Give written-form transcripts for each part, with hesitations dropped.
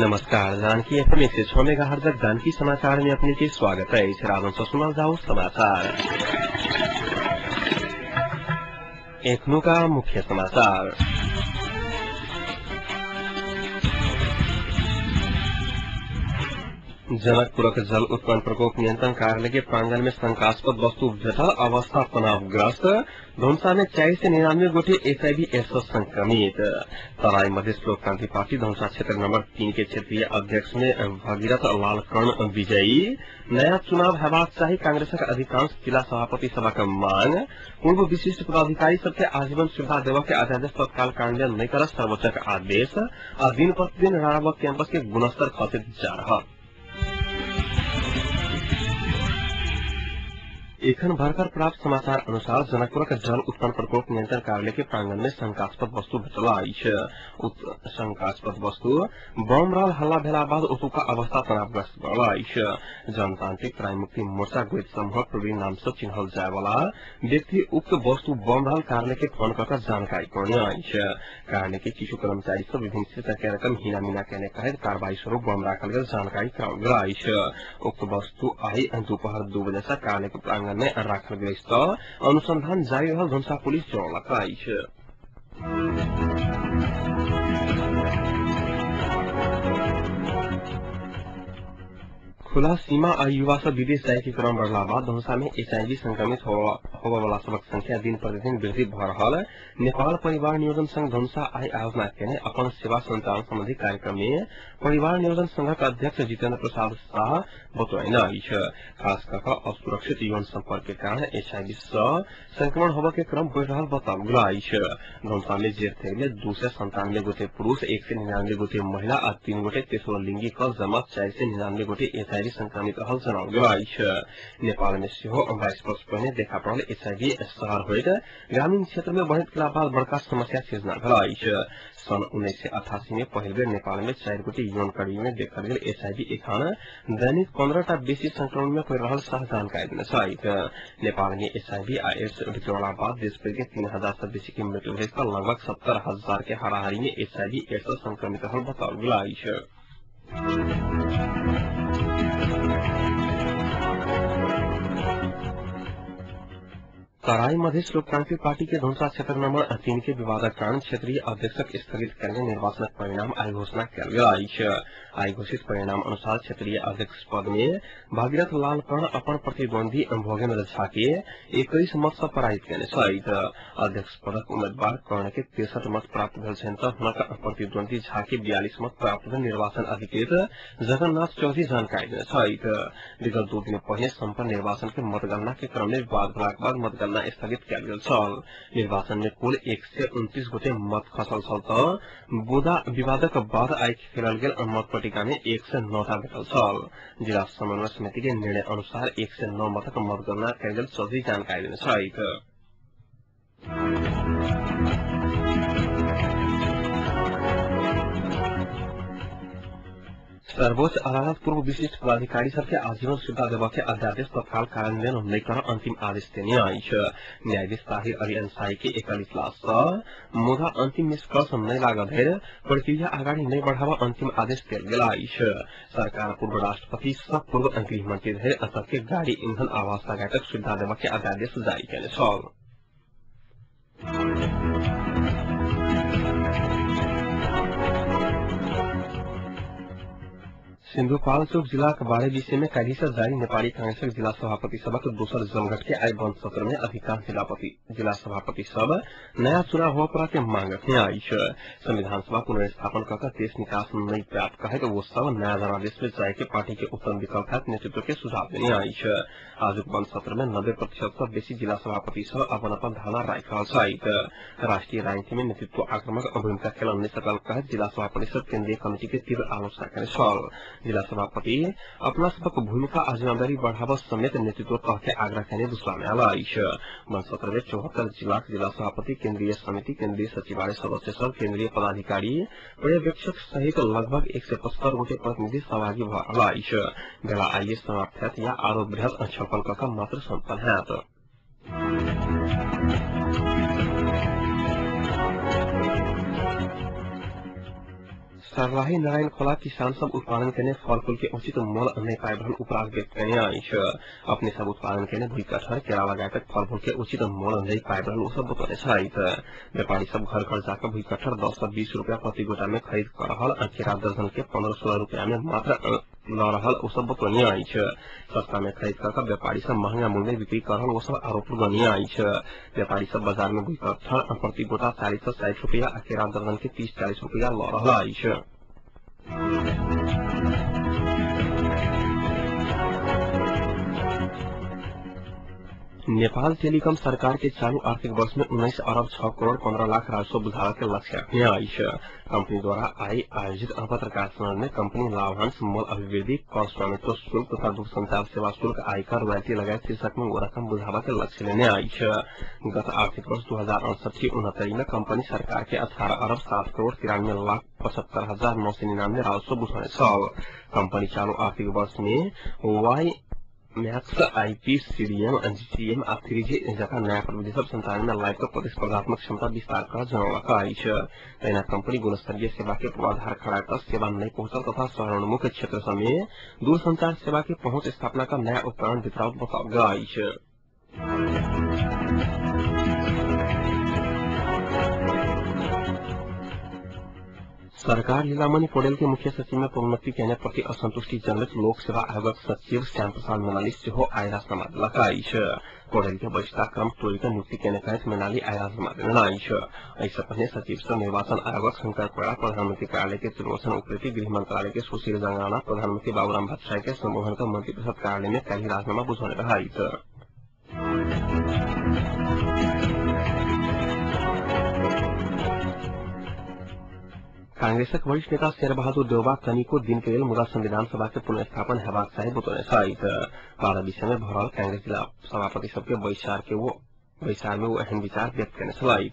नमस्कार, Janaki FM 106 megahertz Janaki समाचार में अपने के स्वागत है। रावण से सुनल जाओ समाचार। एखनुका मुख्य समाचार। जनकपुरक जल उत्पन्न प्रकोप नियंत्रण कार्यालय के प्रांगण में शंकास्पद वस्तु भेटल, अवस्था तनावग्रस्त। धनुषा में 499 गोटे एचआईवी एड्स संक्रमित। तराई मधेश लोकक्रांति पार्टी धनुषा क्षेत्र नंबर 3 के क्षेत्रीय अध्यक्ष में भगीरथ लाल कर्ण विजयी। नया चुनाव हेबाक चाही कांग्रेसक अधिकांश जिला सभापति सभक मांग। पूर्व विशिष्ट पदाधिकारी सबके आजीवन सुविधा देबऽ के अध्यादेश तत्काल कार्यान्वयन नहि करत सर्वोच्चक आदेश। आ दिन प्रतिदिन राणाबग कैंपस के गुणस्तर खसैत जा रहल। एखन भर्खर प्राप्त समाचार अनुसार जनकपुरक जल उत्पन्न प्रकोप नियंत्रण कार्यालय के प्रांगण में शंकास्पद वस्तु भेटल अछि। शंकास्पद वस्तु बम रहल हल्ला भेला बाद ओतुका अवस्था तनावग्रस्त बनल अछि। जनतांत्रिक क्रांति मुक्ति मोर्चा गोइत समूहक प्रवीण नाम से चिन्हल जाय वाला व्यक्ति उक्त वस्तु बम रहल कार्यालय के फोन कऽ जानकारी करने अछि। कार्यालय के किछु कर्मचारी सब विभिन्न के रकम हिना मिना केने कहैत कार्रवाई स्वरूप बम राखल गेल जानकारी कराओल गेल अछि। उक्त वस्तु आइ दुपहर 2 बजे से कार्यालय के प्रांगण में राखल गेल त अनुसंधान जारी रहल धनुषा पुलिस जनौलक अछि। खुला सीमा आ युवा सब विदेश जाय के क्रम बढ़ला बाद धनुषा में एचआईवी संक्रमित होबय वाला सबक संख्या दिन प्रतिदिन वृद्धि भ रहल नेपाल परिवार नियोजन संघ धनुषा आइ आयोजना केने अपन सेवा संचालन संबंधी कार्यक्रम में परिवार नियोजन संघक अध्यक्ष जितेन्द्र प्रसाद शाह बतौने अछि। खास क कऽ असुरक्षित यौन संपर्क के कारण एचआईवी सँ संक्रमण होबय के क्रम बढ़ि रहल बताओल गेल अछि। धनुषा में जेठ में 297 गोटे पुरूष, 199 गोटे महिला आ 3 गोटे तेसरो लिंगी क जमा 499 गोटे एचआईवी संक्रमित रहल जनाओल गेल अछि। नेपाल में सेहो 22 वर्ष पहिने देखा पड़ल एचआईवी शहर होइत ग्रामीण क्षेत्र में बढ़ैत गेला बाद बड़का समस्या सिर्जना भेल अछि। सन् 1988 में पहिल बेर नेपाल में 4 गोटे यौनकर्मी में देखल गेल एचआईवी एखन दैनिक 15 टा बेसी संक्रमण में पड़ि रहल शाह जानकारी देने छथि। नेपाल में एचआईवी आ एड्स भितरला बाद देशभरि के 3000 सँ बेसी के मृत्यु भेल त लगभग 70,000 के हाराहारी में एचआईवी एड्स संक्रमित रहल बताओल गेल अछि। तराई मधेश लोकतांत्रिक पार्टी के धनुषा क्षेत्र नंबर 3 के विवादक कारण क्षेत्रीय अध्यक्षक स्थगित करने निर्वाचनक परिणाम आइ घोषणा कयल गेल अछि। आइ घोषित परिणाम अनुसार क्षेत्रीय अध्यक्ष पद में भागीरथ लाल कर्ण अपन प्रतिद्वंदी भोगेन्द्र झा के 21 मत सँ पराजित केने छथि। अध्यक्ष पदक उम्मीदवार कर्ण के 63 मत प्राप्त भेल छनि त हुनक प्रतिद्वंदी झा के 42 मत प्राप्त भेल निर्वाचन अधिकृत जगन्नाथ चौधरी जानकारी देने छथि। विगत 2 दिन पहिने सम्पन्न निर्वाचन के मतगणना के क्रम में विवाद भेलाक बाद मतगणना स्थगित कयल गेल छल। निर्वाचन में कुल 129 गोटे मत खसल छल त बुदा विवादक बाद आइ खेलल गेल मतपट्टिका में 109 टा भेटल छल। जिला समन्वय समिति के निर्णय अनुसार 109 मतक मतगणना कयल गेल चौधरी जानकारी देने छथि। सर्वोच्च अदालत पूर्व विशिष्ट पदाधिकारी सबके आजीवन सुविधा देबऽ के अध्यादेश तत्काल कार्यान्वयन नहि कर अंतिम आदेश देने अछि। न्यायाधीश ताहिर अली अंसारी के एकल इजलास सँ मुदा अंतिम निष्कर्ष नहि लागल धरि प्रक्रिया अगाडि नहि बढ़ाबऽ अंतिम आदेश देल गेल अछि। सरकार पूर्व राष्ट्रपति सँ पूर्व गृहमंत्री धरि सबके गाड़ी, ईंधन, आवास लगायतक सुविधा देबऽ के अध्यादेश जारी केने छल। सिन्धुपाल्चोक जिलाक बारे विषय में काल्हि से जारी नेपाली कांग्रेसक जिला सभापति सभक दोसर जमघट के आइ बंद सत्र में अधिकांश जिला सभापति सब नया चुनाव होबय पड़ऽ के मांग रखने अछि। संविधान सभा पुनर्स्थापन कऽ देश निकास नहि प्राप्त कहैत ओ सब नया जनादेश में जाय के पार्टी के उत्तम विकल्प हैत नेतृत्व के सुझाव देने अछि। आजुक बंद सत्र में 90% सँ बेसी जिला सभापति सब अपन अपन धारणा राखि रहल छथि। राष्ट्रीय राजनीति में नेतृत्व आक्रामक भूमिका खेलल नहि सकल कहैत जिला सभापति सब केन्द्रीय कमिटी के तीव्र आलोचना केने छल। जिला सभापति अपना सबक भूमिका आ जिम्मेदारी बढ़ाबऽ समेत नेतृत्व तह के आग्रह केने बुझबा में आयल अछि। बंद सत्र में 74 जिलाक जिला सभापति, केन्द्रीय समिति, केन्द्रीय सचिवालय सदस्य सब, केन्द्रीय पदाधिकारी, पर्यवेक्षक सहित लगभग 175 गोटे प्रतिनिधि सहभागी भऽ रहल अछि। बेला आइए समाप्त हैत या आरो वृहत छलफल कऽ मात्र सम्पन्न हैत। सर्लाही नारायण खोला किसान सब उत्पादन केने फल फूल के उचित मोल नहीं पाबि रहल उपराग व्यक्त केने अछि। अपने सब उत्पादन केने भुइ कटहर केरा लगायतक फल फूल के उचित मोल नहीं पाबि रहल ओ सब बतौने छथि। व्यापारी सब घर घर जाकर भुइ कटहर 10 से 20 रुपया प्रति गोटा में खरीद कर रहल आ केरा दर्जन के 15-16 रुपया में मात्र ल रहल ओ सब बतौने अछि। सस्ता में खरीद कर व्यापारी सब महंगा मूल्य में बिक्री कर रहल ओ सब आरोप लगौने अछि। व्यापारी सब बाजार में भुइ कटहर प्रति गोटा 40 से 60 रुपया आ केरा दर्जन के 30-40 रुपया ल रहल अछि। नेपाल टेलिकम सरकार के चालू आर्थिक वर्ष में 19 अरब 6 करोड़ 15 लाख राजस्व बुझावे के लक्ष्य रखने अछि। कंपनी द्वारा आई आयोजित पत्रकार सम्मेलन में कंपनी लाभांश मोल अभिवृद्धि कर स्वामित्व शुल्क तथा दूरसंचार सेवा शुल्क आयकर रॉयल्टी लगायत शीर्षक में वो रकम बुझावे के लक्ष्य लेने अछि। गत आर्थिक वर्ष 2059-69 में कंपनी सरकार के 18 अरब 7 करोड़ 93 लाख 75,999 राजस्व बुझाने छल। कंपनी चालू आर्थिक वर्ष में WiMAX IP CDM GTM आ 3G जकाँ नयाँ प्रविधि सब संचालन में लाइव प्रतिस्पर्धात्मक क्षमता विस्तार कर जनौलक अछि। तहिना कंपनी गुणस्तरीय सेवा के पूर्वाधार खड़ा कर सेवा नहीं पहुंचल तथा शहरोन्मुख क्षेत्र सब में दूरसंचार सेवा के पहुंच स्थापना कर नया उपकरण वितरण बताओल अछि। सरकार लीलामणि पौडेल के मुख्य सचिव में प्रोन्नति केने प्रति असंतुष्टि जनबैत लोक सेवा आयोगक सचिव श्याम प्रसाद मैनाली सेहो आइ राजीनामा देलक अछि। पौडेल के वरिष्ठता क्रम तोड़ि कऽ नियुक्ति केने कहैत मैनाली आइ राजीनामा देने अछि। एहि पहिने सचिव सब निर्वाचन आयोगक शंकर कोइराला, प्रधानमंत्री कार्यालय के त्रिलोचन उप्रेती, गृह मंत्रालय के सुशील जंगाना, प्रधानमंत्री बाबूराम भट्टराई के संबोधन कर मंत्रिपरिषद कार्यालय में काल्हि राजीनामा बुझौने रहथि। कांग्रेसक वरिष्ठ नेता शेरबहादुर देउवा कनिको दिन के लेल मुदा संविधान सभा के पुनर्स्थापन हेबाक चाही बतौने छथि। 12 विषय में भरल कांग्रेस जिला सभापति सबके बैसार में वो एहन विचार व्यक्त केने छलथि।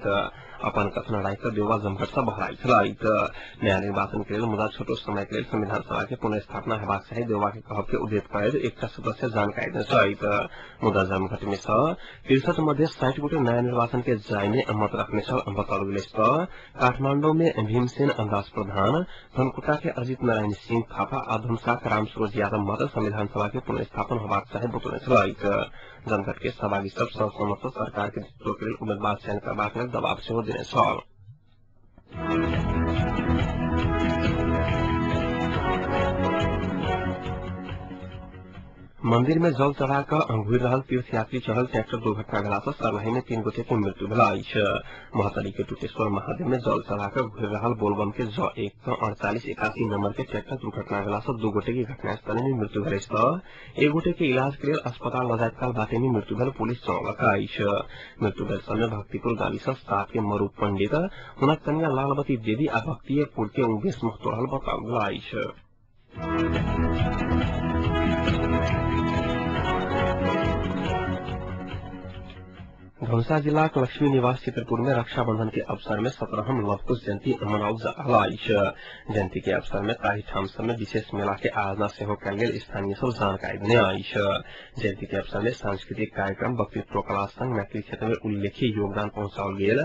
अपन कथन राखि कऽ देउवा जमघट सँ बहराइ छलथि। नया निर्वाचन के लेल मुदा छोटो समय के लेल संविधान सभा के पुनर्स्थापना हेबाक चाही देउवा के कहब के उद्धृत करैत एकटा सदस्य जानकारी देने छथि। मुदा जमघट में सँ 63 मध्ये 60 गोटे नया निर्वाचन के जाय में मत रखने छल बताओल गेल अछि। तऽ काठमांडौ में भीमसेन दास प्रधान, धनकुटा के अजित नारायण सिंह थापा आ धनुषाक रामसूरज यादव मात्र संविधान सभा के पुनर्स्थापन होबाक चाही बतौने छलथि। जमघट के सहभागी सब सर्वसम्मत सँ सरकार के नेतृत्व के लेल उम्मीदवार चयन करबाक लेल दबाव सेहो देने छल। मंदिर में जल चढ़ा कऽ घुरि रहल तीर्थयात्री चढ़ल ट्रैक्टर दुर्घटना भेला सँ सर्लाही में 3 गोटे के मृत्यु भेल अछि। महोत्तरी के टुटेश्वर महादेव में जल चढ़ा कऽ घुरि रहल बोलबम के ज 1 4881 नंबर के ट्रैक्टर दुर्घटना भेला सँ 2 गोटे के घटनास्थल में मृत्यु भेल अछि तऽ 1 गोटे के इलाज के लेल अस्पताल लऽ जाइत काल बाटे में मृत्यु भेल पुलिस जनौलक अछि। मृत्यु भेल समय भक्तिपुर गाविस 7 के मरु पंडित, हुनक कन्या लालवती देवी आ भक्तिपुर के उमेश महतो रहल बताओल गेल अछि। धनुषा जिलाक लक्ष्मी निवास चित्रपुर में रक्षाबंधन के अवसर में 17हम लवकुश जयंती मनाओल जा रहल अछि। जयंती के अवसर में ताहि ठाम सब में विशेष मेला के आयोजना सेहो कयल गेल स्थानीय सब जानकारी देने अछि। जयंती के अवसर में सांस्कृतिक कार्यक्रम, वक्तृत्व कला संग मैथिली क्षेत्र में उल्लेखनीय योगदान पहुंचाओल गेल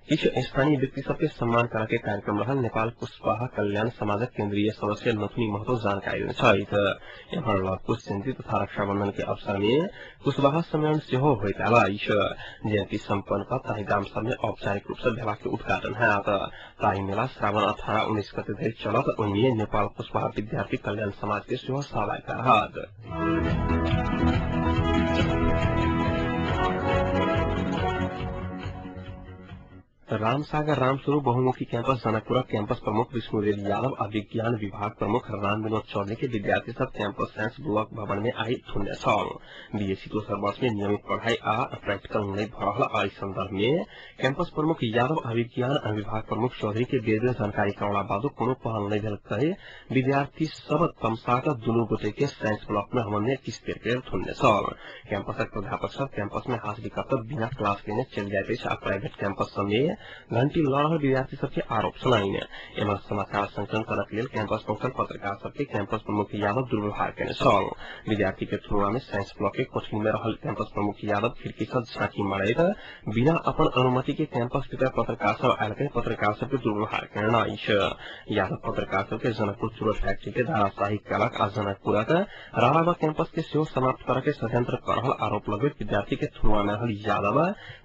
किछु स्थानीय व्यक्ति सबके सम्मान करऽ के कार्यक्रम रहल नेपाल कुशवाहा कल्याण समाजक केंद्रीय सदस्य नथुनी महतो जानकारी देने छथि। एम्हर लवकुश जयंती तथा रक्षाबंधन के अवसर में कुशवाहा सम्मेलन सेहो होइत आयल अछि। जयंती सम्पन्न कऽ ताहि गाम सब में औपचारिक रूप सँ मेला के उद्घाटन होयत। ताहि मेला श्रावण 18-19 गते धरि चलत। ओहिमे नेपाल कुशवाहा विद्यार्थी कल्याण समाज के सेहो सहभागिता रहत। रामसागर रामस्वरूप बहुमुखी कैंपस जनकपुरक कैंपस प्रमुख विष्णुदेव यादव आ विज्ञान विभाग प्रमुख राम विनोद चौधरी के विद्यार्थी सब कैंपस साइंस ब्लॉक भवन में आई थुनने छल। बीएससी दोसर वर्ष में नियमित पढ़ाई आ प्रैक्टिकल नहीं भऽ रहल एहि संदर्भ में कैंपस प्रमुख यादव आ विज्ञान विभाग प्रमुख चौधरी के बेर बेर जानकारी करौला बादो कोनो पहल नहीं भेल कहि विद्यार्थी सब तमसा कऽ दुनू गोटे के साइंस ब्लॉक में हमने किछु देर के थुनने छल। कैंपसक प्राध्यापक सब कैंपस में हाजिरी कऽ बिना क्लास लेने चलि जाइत अछि आ प्राइवेट कैंपस सब में घंटी ल रहल विद्यार्थी सबके आरोप छलनि। एम्हर समाचार संकलन करक लेल कैंपस पहुंचल पत्रकार सबके कैंपस प्रमुख यादव दुर्व्यवहार केने छल। विद्यार्थी के थुरुआ में साइंस ब्लॉक के कोठली में रहल कैंपस प्रमुख यादव खिड़की से झांकी मारैत बिना अपन अनुमति के कैंपस भीतर पत्रकार सब आयल के पत्रकार सबके दुर्व्यवहार केने अछि। यादव पत्रकार सबके जनकपुर चूरट फैक्ट्री के धाराशाही कलक आ जनकपुरक राराबा कैंपस के सेहो समाप्त करके के षड्यंत्र कर रहल आरोप लगैत विद्यार्थी के थुरुआ में रहल यादव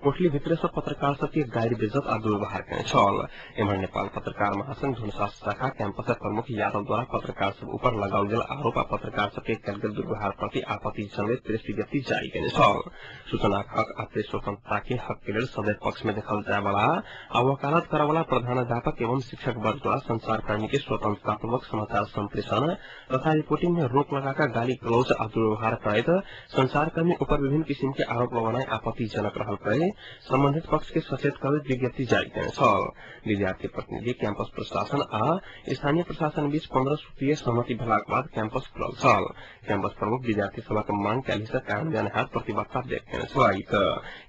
कोठली भीतर से पत्रकार सबके गारि बेइज्जत आ दुर्व्यवहार केने छल। एम्हर नेपाल पत्रकार महासंघ धनुषा शाखा कैंपसक प्रमुख यादव द्वारा पत्रकार सब ऊपर लगाओल गेल आरोप आ पत्रकार सबके कयल गेल दुर्व्यवहार प्रति आपत्ति जनबैत प्रेस विज्ञप्ति जारी केने छल। सूचना हक आ प्रेस स्वतंत्रता के हक के लेल सदैव पक्ष में देखल जाय वाला आ वकालत करय वाला प्रधानाध्यापक एवं शिक्षक वर्ग द्वारा संचारकर्मी के स्वतंत्रतापूर्वक समाचार संप्रेषण तथा रिपोर्टिंग में रोक लगाकर गाली गलौज आ दुर्व्यवहार करैत संचारकर्मी ऊपर विभिन्न किसिम के आरोप लगानाइ आपत्तिजनक रहल कहि संबंधित पक्ष के सचेत करैत विज्ञप्ति जारी केने छल। विद्यार्थी प्रतिनिधि कैंपस प्रशासन आ स्थानीय प्रशासन बीच 15 सूत्रीय सहमति भेलाक बाद कैंपस खुलल छल। कैंपस प्रमुख विद्यार्थी सभक मांग काल्हि से कार्यान्वयन हैत प्रतिबद्धता व्यक्त केने छलथि।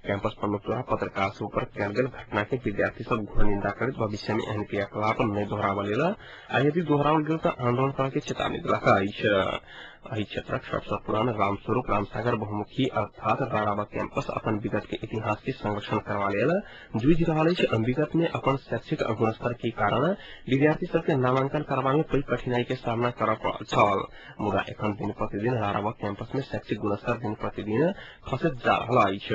कैंपस प्रमुख द्वारा पत्रकार सब ऊपर कयल गेल घटना के विद्यार्थी सब घोर निंदा करैत भविष्य में एहन क्रियाकलाप नहि दोहराबय लेल आ यदि दोहराओल गेल तऽ आंदोलन करय के चेतावनी देलक अछि। एहि क्षेत्रक सबसँ पुरान रामस्वरूप रामसागर बहुमुखी अर्थात राराबा कैंपस अपन विगत के इतिहास के संरक्षण करवा लेल जूझि रहल अछि। विगत में अपन शैक्षिक गुणस्तर के कारण विद्यार्थी सबके नामांकन करबा में पैघ कठिनाई के सामना करय पड़ल छल। मुदा एखन दिन प्रतिदिन राराबा कैंपस में शैक्षिक गुणस्तर दिन प्रतिदिन खसैत जा रहल अछि।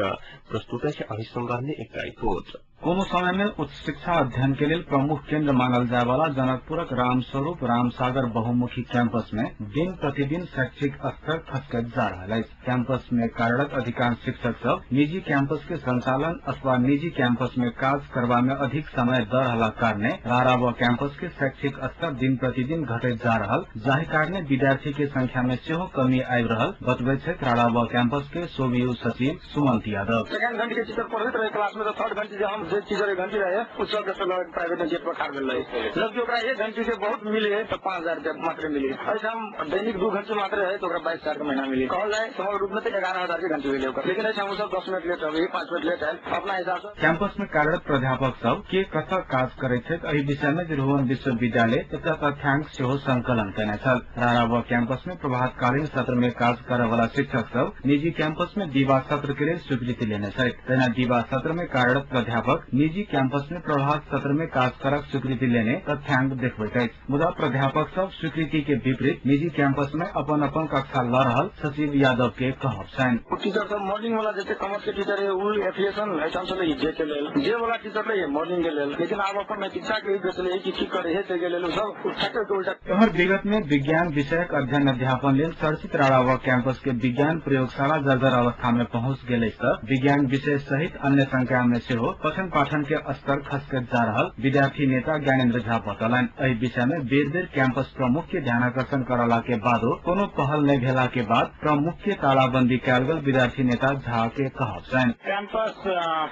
प्रस्तुत अछि एहि संदर्भ में एकटा रिपोर्ट। कोनो समय में उच्च शिक्षा अध्ययन के लेल प्रमुख केंद्र मानल जाय वाला जनकपुरक रामस्वरूप रामसागर बहुमुखी कैंपस में दिन प्रतिदिन शैक्षिक स्तर खसकैत जा रहल अछि। कैंपस में कार्यरत अधिकांश शिक्षक सब निजी कैंपस के संचालन अथवा निजी कैंपस में काज करबा में अधिक समय द रहला कारणे राराबा कैंपस के शैक्षिक स्तर दिन प्रतिदिन घटैत जा रहल, जाहि कारणे विद्यार्थी के संख्या में सेहो कमी आबि रहल बतबैत छथि राराबा कैंपस के सोवियू सचिव सुमंत यादव। सेकंड घंटी के टीचर पढ़ैत रहे क्लास में, थर्ड घंटी हम जे टीचर एक घंटी रहे उ सब प्राइवेट में जेट पर खाड़ भेल रहे, जबकि ओकरा एक घंटी के बहुत मिले तो 5,000 रुपया मात्र मिले। एहिठाम दैनिक 2 घंटी मात्र है तो ओकरा 22,000 के महीना मिले। कहल जाए समग्र रूप में तो 11,000 के घंटी मिले ओकरा, लेकिन एहिठाम सब 10 मिनट लेट अबै, 5 मिनट लेट आयल अपना हिसाब से। कैंपस में कार्यरत प्राध्यापक सब के कतऽ काज करैत छथि एहि विषय में त्रिभुवन विश्वविद्यालय एकटा तथ्यांक सेहो संकलन केने छल। राराबा कैंपस में प्रभातकालीन सत्र में काज करय वाला शिक्षक सब निजी कैंपस में दिवा सत्र के लेल स्वीकृति लेने छथि। तहिना दिवा सत्र में कार्यरत प्राध्यापक निजी कैंपस में प्रभात सत्र में काज करक स्वीकृति लेने तथ्यांक देखबैत अछि। मुदा प्राध्यापक सब स्वीकृति के विपरीत निजी कैंपस में अपन अपन कक्षा ल रहल सचिव यादव के कहब छनि। टीचर सब मॉर्निंग वाला जते कॉमर्स के टीचर है उ एफिलिएशन एहिठाम से जे के लेल, जे वाला टीचर रहे मॉर्निंग के लेल, लेकिन आब अपन नैतिकता के बेचले कि की करे है के लेल सब उठा के उल्टा। एम्हर विगत में विज्ञान विषयक अध्ययन अध्यापन लेल चर्चित राराबा कैंपस के विज्ञान प्रयोगशाला जर्जर अवस्था में पहुंच गेल अछि त विज्ञान विषय सहित अन्य संकाय में सेहो पठन पाठन के स्तर खसकैत जा रहल विद्यार्थी नेता ज्ञानेन्द्र झा बतौलनि। एहि विषय में बेर बेर कैंपस प्रमुख के ध्यानाकर्षण करला के बादो कोनो पहल नहि भेला के बाद प्रमुख के तालाबंदी कयल गेल विद्यार्थी नेता झा के कहब छनि। कैंपस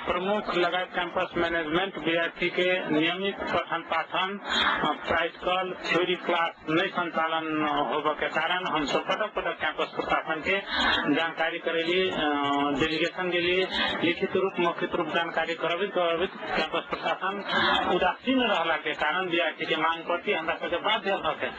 प्रमुख लगायत कैंपस मैनेजमेंट विद्यार्थी के नियमित पठन पाठन प्रैक्टिकल थ्योरी क्लास नहीं संचालन होबे के कारण हम सब पटक पटक कैंपस प्रशासन के जानकारी करेली, डेलीगेशन गेली, लिखित रूप मौखिक रूप जानकारी करबैत करबैत कैंपस प्रशासन उदासीन रहला के कारण विद्यार्थी के मांग प्रति हमरा सबके बाध्य भऽ के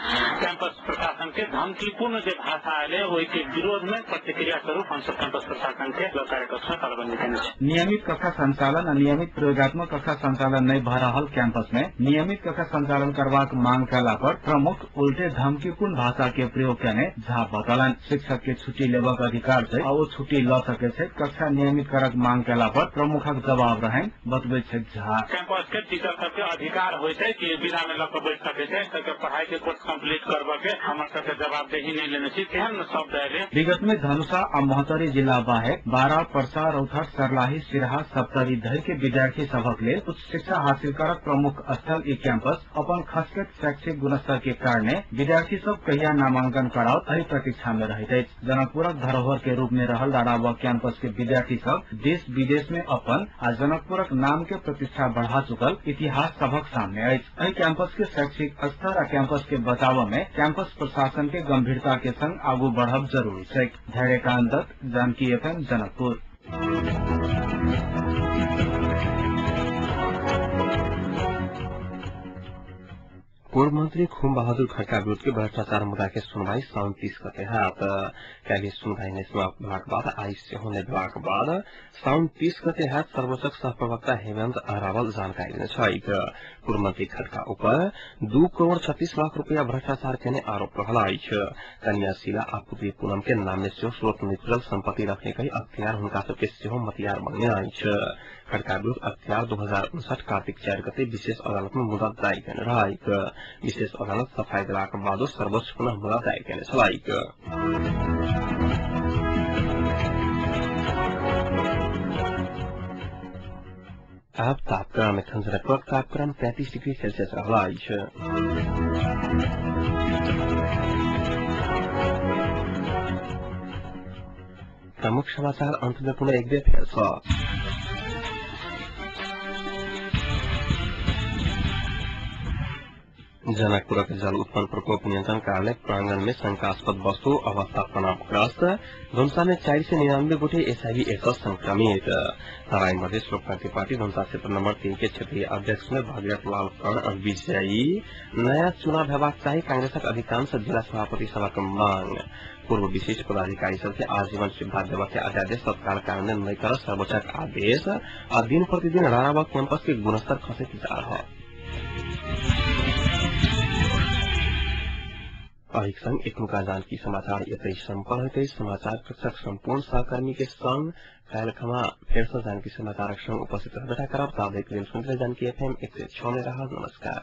कैंपस प्रशासन के धमकीपूर्ण जे भाषा आयल ओहि के विरोध में प्रतिक्रिया स्वरूप हम सब कैंपस प्रशासन के कार्यकक्ष में तालाबंदी केने छी। नियमित कक्षा संचालन आ नियमित प्रयोगात्मक कक्षा संचालन नहि भऽ रहल कैंपस में नियमित कक्षा संचालन करबाक मांग कयला पर प्रमुख उल्टे धमकीपूर्ण भाषा के प्रयोग केने झा बतौलनि। शिक्षक के छुट्टी लेबाक अधिकार छै आ ओ छुट्टी लऽ सकैत छै। कक्षा नियमित करक मांग कयला पर प्रमुखक जवाब रहनि बतबैत छथि झा। कैंपस के टीचर सबके अधिकार होइ छै कि विदा में लऽ के बैठ सकै छै, सबके पढ़ाई के कोर्स कम्प्लीट करबऽ के हमर सबके जवाबदेही नहि लेने छी, तेहन शब्द आयल। विगत में धनुषा आ महोत्तरी जिला बाहेक बारा, परसा, रौतहट, सर्लाही, सिरहा, सप्तरी धरि के विद्यार्थी सभक लेल उच्च शिक्षा हासिल करक प्रमुख स्थल ई कैंपस अपन खसकैत शैक्षिक गुणस्तर के कारणे विद्यार्थी सब कहिया नामांकन कराओत एहि प्रतीक्षा में रहैत अछि। जनकपुरक धरोहर के रूप में रहल राराबा कैंपस के विद्यार्थी सब देश विदेश में अपन आ जनकपुरक नाम के प्रतिष्ठा बढ़ा चुकल इतिहास सभक सामने अछि। एहि कैंपस के शैक्षिक स्तर आ कैंपस के बचाव में कैंपस प्रशासन के गंभीरता के संग आगू बढ़ब जरूरी छै। धैर्यकांत दत्त, जानकी एफएम, जनकपुर। पूर्व मंत्री खुम बहादुर खड़का विरुद्ध के भ्रष्टाचार मुद्दा के सुनवाई साउन 30 गते हैत। काल्हि सुनवाई नै समाप्त भेलाक बाद आइ सेहो नै भेलाक बाद साउन 30 गते हैत सर्वोच्चक सहप्रवक्ता हेमन्त रावल जानकारी देने छथि। पूर्व मंत्री खड़का ऊपर 2 करोड़ 36 लाख रुपया भ्रष्टाचार केने आरोप रहल अछि। कन्या शीला आ पुत्री पूनम के नाम में सेहो स्रोत निकलल संपत्ति रखने कहि अख्तियार हुनका सबके सेहो मतियार बनने अछि। खड़का विरुद्ध अख्तियार 2059 कार्तिक 4 गते विशेष अदालत में मुद्दा दायर केने रहैक। विशेष अदालत सफाई देलाक बादो सर्वोच्च पुनः मुद्दा दायर केने छलैक। आब तापक्रम एखन जनकपुरक तापक्रम 33 डिग्री सेल्सियस रहल अछि। प्रमुख समाचार अंत में पुनः एक बेर फेर सँ। जनकपुरक जल उत्पन्न प्रकोप नियंत्रण कार्यालय प्रांगण में शंकास्पद वस्तु अवस्था तनावग्रस्त। धनुषा में 499 गोटे एचआईवी एड्स संक्रमित। नारायण मधेश लोकतांत्रिक पार्टी धनुषा क्षेत्र नंबर 3 के क्षेत्रीय अध्यक्ष में भागीरथ लाल कर्ण विजयी। नया चुनाव हेबाक चाही कांग्रेसक अधिकांश जिला सभापति सभक मांग। पूर्व विशेष पदाधिकारी सबके आजीवन सुविधा देबऽ के अध्यादेश तत्काल कार्यान्वयन नहि कर सर्वोच्चक आदेश। आ दिन प्रतिदिन राणाबाग कैंपस के गुणस्तर खसैत जा रहल। एहिक संग एखनुका जानकी समाचार एतै सम्पन्न होइत अछि। समाचार कक्षक सम्पूर्ण सहकर्मी के संग काल्हि खमा फेर सँ जानकी समाचारक संग उपस्थित रहबे करब। ताधरिक लेल सुनैत रही जानकी एफएम 106 में रहल। नमस्कार।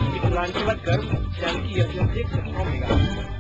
मिथिलांचलक गर्व जानकी एफएम 106 मेगाहर्ट्ज।